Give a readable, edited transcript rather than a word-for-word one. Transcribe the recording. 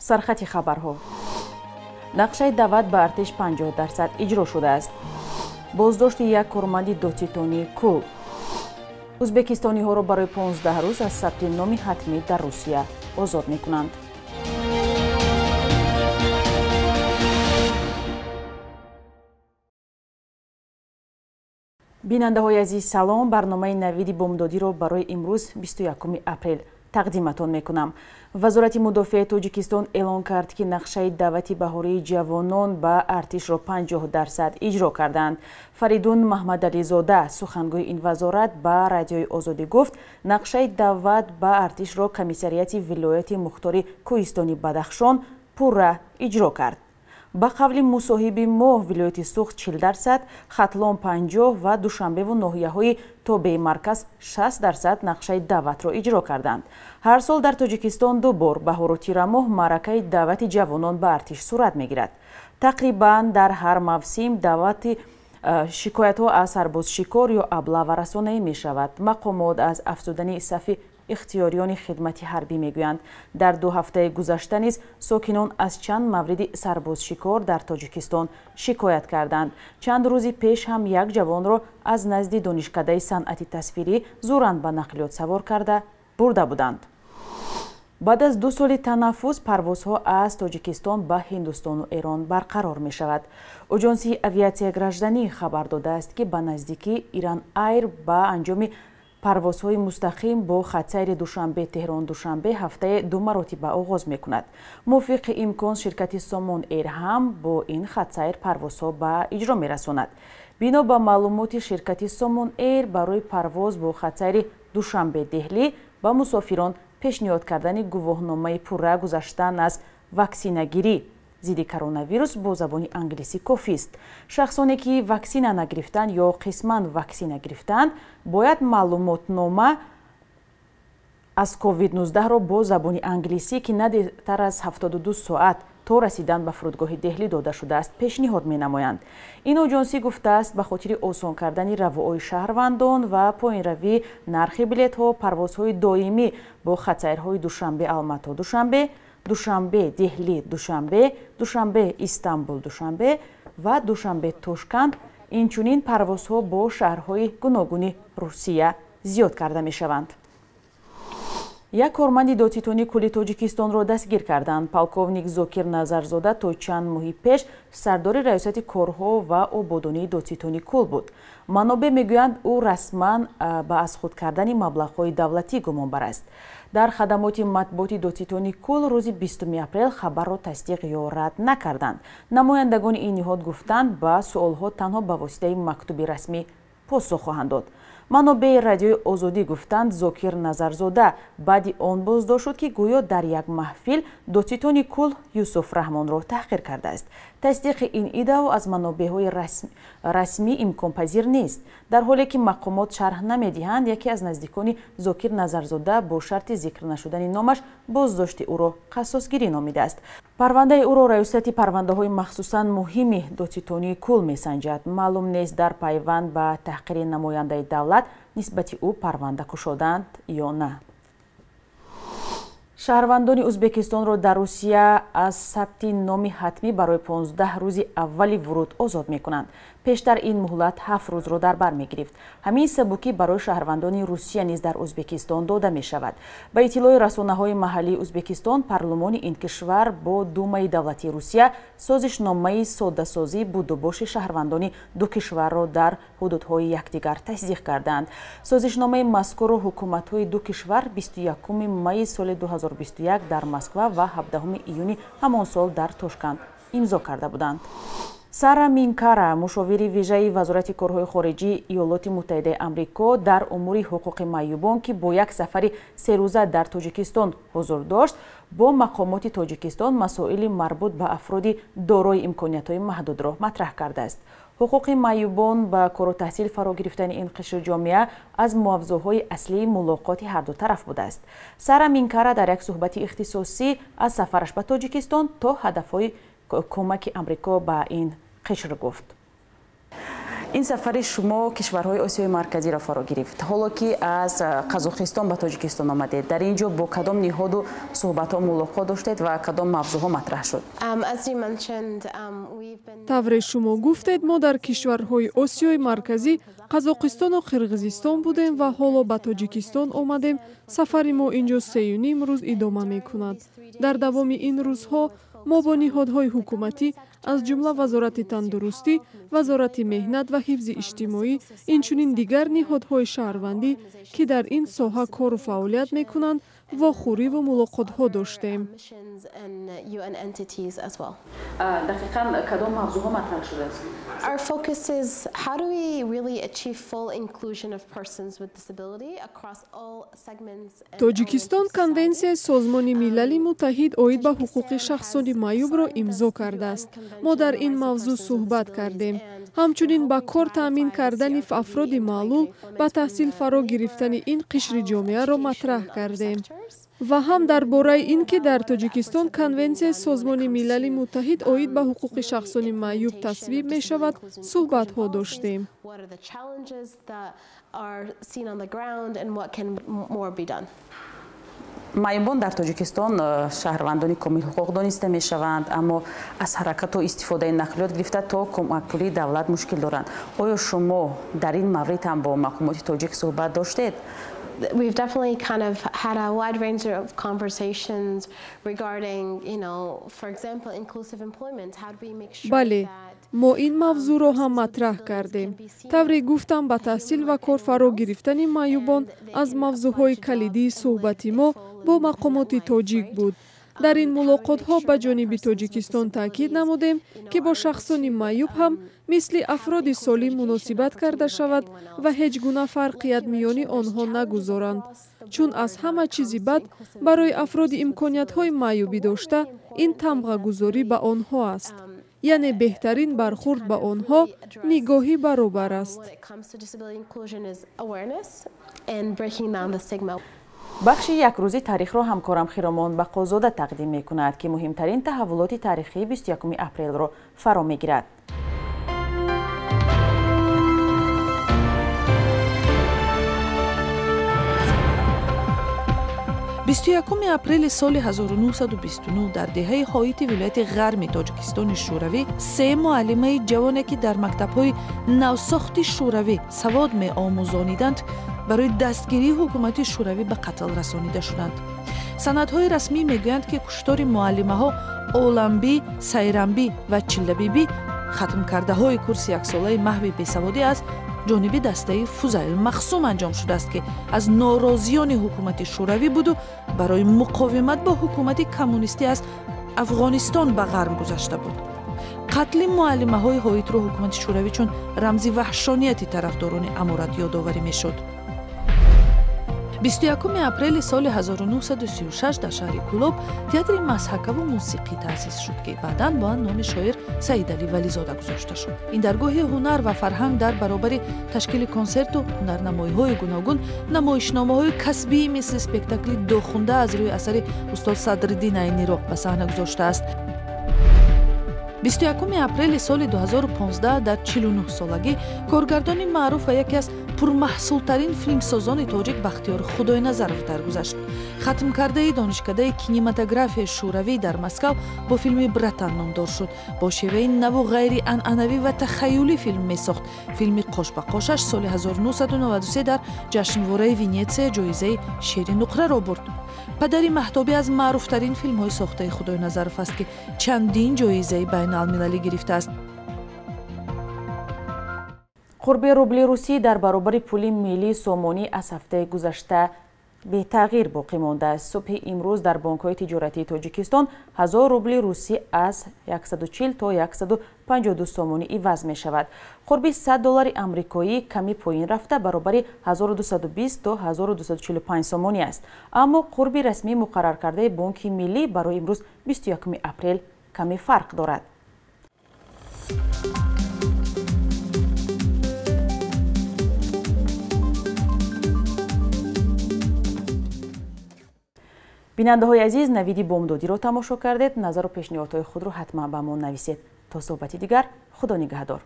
Сархати хабарҳо. Нақшаи даъват ба артиш 50% иҷро шудааст. Боздошти як корманди додситонии кул. Ӯзбекистониҳоро барои 15 рӯз аз сабти номи ҳатмӣ дар Русия озод мекунанд. Бинандаҳои азиз, салом. Барномаи навиди бомдодиро барои имрӯз 21 апрел тақдиматон мекунам. Вазорати мудофиаи Тоҷикистон эълон кард, ки нақшаи даъвати баҳории ҷавонон ба артишро 50% иҷро карданд. Фаридун Маҳмадализода, сухангӯи ин вазорат, ба Радиои Озодӣ гуфт, нақшаи даъват ба артишро комиссариати вилояти мухтори Кӯҳистони Бадахшон пурра иҷро кард. Ба қавли мусоҳиби мо, вилояти Суғд 40%, Хатлон 50 ва Душанбеву ноҳияҳои тобеи марказ 60% нақшаи даъватро иҷро карданд. Ҳар сол дар Тоҷикистон ду бор баҳору тирамоҳ маъракаи даъвати ҷавонон ба артиш сурат мегирад. Тақрибан дар ҳар мавсим даъвати шикоятҳо аз сарбозшикор ё аблава расонаӣ мешавад. Мақомот аз афзудани сафи ихтиёриёни хидмати ҳарбӣ мегӯянд. Дар ду ҳафтаи гузашта низ сокинон аз чанд мавриди сарбозшикор дар Тоҷикистон шикоят карданд. Чанд рӯзи пеш ҳам як ҷавонро аз назди донишкадаи санъати тасвирӣ зӯран ба нақлиёт савор карда бурда буданд. Баъд аз 2 соли танаффус парвозҳо аз Тоҷикистон ба Ҳиндустону Эрон барқарор мешавад. Оҷонсии авиатсияи гражданӣ хабар додааст, ки ба наздикӣ Иран Айр ба анҷоми парвозҳои мустақим бо хатсайри Душанбе Теҳрон Душанбе ҳафтаи 2 маротиба оғоз мекунад. Мувофиқи имкон ширкати Сомон Эйр ҳам бо ин хатсайр парвозҳо ба иҷро мерасонад. Бино ба маълумоти ширкати Сомон Эйр, барои парвоз бо хатсайри Душанбе Деҳлӣ ба мусофирон пешниҳод кардани гувоҳномаи пурра гузаштан аз ваксинагирӣ зидди коронавирус бо забони англисӣ кофист. Шахсоне ки ваксина нагирифтанд ё қисман ваксина гирифтанд, бояд маълумотнома аз COVID-19-ро бо забони англисӣ, ки на дертар аз 72 соат то расидан ба фурудгоҳи Деҳлӣ дода шудааст, пешниҳод менамоянд. Ин оҷонсӣ гуфтааст, ба хотири осон кардани равои шаҳрвандон ва поинравии нархи билетҳо, парвозҳои доимӣ бо хатсайрҳои Душанбе Алмато Душанбе, Душанбе Деҳлӣ Душанбе, Душанбе Истанбул Душанбе ва Душанбе Тошканд, инчунин парвозҳо бо шаҳрҳои гуногуни Русия зиёд карда мешаванд. Як корманди додситонии кулли Тоҷикистонро дастгир карданд. Полковник Зокир Назарзода то чанд моҳи пеш сардори раёсати корҳо ва ободонии додситонии кул буд. Манобеъ мегӯянд, ӯ расман ба аз худ кардани маблағҳои давлатӣ гумонбар аст. Дар хадамоти матбуоти додситонии кул рӯзи 20 апрел хабарро тасдиқ ё рад накарданд. Намояндагони ин ниҳод гуфтанд, ба суолҳо танҳо ба воситаи мактуби расмӣ посух хоҳанд дод. Манобеи Радиои Озодӣ гуфтанд, Зокир Назарзода баъди он боздошт шуд, ки гӯё дар як маҳфил додситони кул Юсуф Раҳмонро таҳқир кардааст. Тасдиқи ин иддао аз манобеъҳои расмӣ имконпазир нест. Дар ҳоле ки мақомот шарҳ намедиҳанд, яке аз наздикони Зокир Назарзода бо шарти зикр нашудани номаш боздошти ӯро қассосгирӣ номидааст. Парвандаи ӯро раёсати парвандаҳои махсусан муҳими додситонии кул месанҷад. Маълум нест, дар пайванд ба таҳқири намояндаи давлат нисбати ӯ парванда кушоданд ё на. Шаҳрвандони Ӯзбекистонро дар Русия аз сабти номи ҳатмӣ барои 15 рӯзи аввали вуруд озод мекунанд. Пештар ин муҳлат 7 рӯзро дар бар мегирифт. Ҳамин сабукӣ барои шаҳрвандони Русия низ дар Ӯзбекистон дода мешавад. Ба иттилои расонаҳои маҳаллии Ӯзбекистон, парлумони ин кишвар бо Думаи давлатии Русия созишномаи соддасозии будубоши шаҳрвандони ду кишварро дар ҳудудҳои якдигар тасдиқ карданд. Созишномаи мазкурро ҳукуматҳои ду кишвар 21 майи соли 2021 дар Москва ва 17 июни ҳамон сол дар Тошканд имзо карда буданд. Сара Минкара, мушовири вижаи Вазорати корҳои хориҷии Иёлоти Муттаҳидаи Амрико дар умури ҳуқуқи маъюбон, ки бо як сафари серӯза дар Тоҷикистон ҳузур дошт, бо мақомоти Тоҷикистон масоили марбут ба афроди дорои имкониятҳои маҳдудро матраҳ кардааст. Ҳуқуқи маъюбон ба кору таҳсил фаро гирифтани ин қишри ҷомеа аз мавзӯъҳои аслии мулоқоти ҳарду тараф будааст. Сара Минкара дар як суҳбати ихтисосӣ аз сафараш ба Тоҷикистон то ҳадафҳои кӯмаки Амрико ба ин қишр гуфт. Ин сафари шумо кишварҳои Осиёи Марказиро фаро гирифт. Ҳоло ки аз Қазоқистон ба Тоҷикистон омадед, дар ин ҷо бо кадом ниҳоду суҳбатҳо мулоқот доштед ва кадом мавзӯъҳо матраҳ шуд? Тавре шумо гуфтед, мо дар кишварҳои Осиёи Марказӣ, Қазоқистону Қирғизистон будем ва ҳоло ба Тоҷикистон омадем. Сафари мо ин ҷо 3,5 рӯз идома мекунад. Дар давоми ин рӯзҳо мо бо ниҳодҳои ҳукуматӣ, аз ҷумла Вазорати тандурустӣ, Вазорати меҳнат ва ҳифзи иҷтимоӣ, инчунин дигар ниҳодҳои шаҳрвандӣ, ки дар ин соҳа кору фаъолият мекунанд, вохӯриву мулоқотҳо доштем. Дақиқан кадом мавзӯъҳо матраҳ шудааст? Our focus is how do we really achieve full inclusion of persons with disability across all segments. Тоҷикистон Конвенсияи Созмони Милали Муттаҳид оид ба ҳуқуқи шахсони маъюбро имзо кардааст. Мо дар ин мавзӯъ суҳбат кардем. Ҳамчунин ба кор таъмин кардани афроди маълул, ба таҳсил фаро гирифтани ин қишри ҷомеаро матраҳ кардем. Ва ҳам дар бораи ин ки дар Тоҷикистон Конвенсияи Созмони Милали Муттаҳид оид ба ҳуқуқи шахсони маъюб тасвиб мешавад, суҳбатҳо доштем. Маъюбон дар Тоҷикистон шаҳрвандони комилҳуқуқ дониста мешаванд, аммо аз ҳаракату истифодаи нақлиёт гирифта то кӯмакпулии давлат мушкил доранд. Оё шумо дар ин маврид ҳам бо мақомоти тоҷик суҳбат доштед? We've definitely kind of had a wide range of conversations regarding, you know, for example, inclusive employment. How do we make sure Бале, that мо ин мавзӯъро ҳам матраҳ кардем. Тавре гуфтам, ба таҳсил ва кор фаро гирифтани маъюбон аз мавзӯъҳои калидии суҳбати мо бо мақомоти тоҷик буд. Дар ин мулоқотҳо ба ҷониби Тоҷикистон таъкид намудем, ки бо шахсони маъюб ҳам мисли афроди солим муносибат карда шавад ва ҳеҷ гуна фарқият миёни онҳо нагузоранд. Чун аз ҳама чизи бад барои афроди имкониятҳои маъюбӣ дошта, ин тамғагузорӣ ба онҳо аст. Яъне беҳтарин бархурд ба онҳо нигоҳи баробар аст. Бахши якрӯзи таърихро ҳамкорам Хиромон Бақозода тақдим мекунад, ки муҳимтарин таҳаввулоти таърихии 21 апрелро фаро мегирад. Бисту якуми апрели соли 1929 дар деҳаи Ҳоити вилояти Ғарми Тоҷикистони Шӯравӣ се муаллимаи ҷавоне, ки дар мактабҳои навсохти Шӯравӣ савод меомӯзониданд, барои дастгирии ҳукумати Шӯравӣ ба қатл расонида шуданд. Санадҳои расмӣ мегӯянд, ки куштори муаллимаҳо Оламбӣ, Сайрамбӣ ва Чиллабибӣ, хатмкардаҳои курси яксолаи маҳви бесаводӣ, аз ҷониби дастаи Фузайл Махсум анҷом шудааст, ки аз норозиёни ҳукумати Шӯравӣ буду барои муқовимат бо ҳукумати коммунистӣ аз Афғонистон ба ғарм гузашта буд. Қатли муаллимаҳои Ҳоитро ҳукумати Шӯравӣ чун рамзи ваҳшонияти тарафдорони аморат ёдоварӣ мешуд. 21 апрели соли 1936 дар шаҳри Кӯлоб театри мазҳакаву мусиқӣ таъсис шуд, ки баъдан бо номи шоир Саидалӣ Вализода гузошта шуд. Ин даргоҳи ҳунар ва фарҳанг дар баробари ташкили консерту ҳунарнамоиҳои гуногун, намоишномаҳои касбии мисли спектакли Дохунда аз рӯи асари устод Садриддин Айниро ба саҳна гузоштааст. 21 апрели соли 2015 дар 49 солагӣ коргардони маъруф ва яке аз пурмаҳсултарин филмсозони тоҷик Бахтиёр Худойназаров даргузашт. Хатмкардаи донишкадаи кинематографияи Шӯравӣ дар Москав бо филми «Братан» номдор шуд. Бо шеваи наву ғайрианъанавӣ ва тахаюлӣ филм месохт. Филми «Қош ба қошаш» соли 1993 дар ҷашнвораи Венетсия ҷоизаи шери нуқраро бурд. Падари Маҳтобӣ аз маъруфтарин филмҳои сохтаи Худойназаров аст, ки чандин ҷоизаи байналмилалӣ гирифтааст. Қурби рубли русӣ дар баробари пули миллии сомонӣ аз ҳафтаи гузашта бетағйир боқӣ мондааст. Субҳи имрӯз дар бонкҳои тиҷоратии Тоҷикистон 1000 рубли русӣ аз 140 то 152 сомонӣ иваз мешавад. Қурби 100 доллари амрикоӣ ками поин рафта баробари 1220 то 1245 сомонӣ аст. Аммо қурби расмии муқарраркардаи Бонки Миллӣ барои имрӯз 21 апрел каме фарқ дорад. Бинандаҳои азиз, навиди бомдодиро тамошо кардед. Назару пешниҳодҳои худро ҳатман ба мо нависед. То суҳбати дигар, Худо нигаҳдор.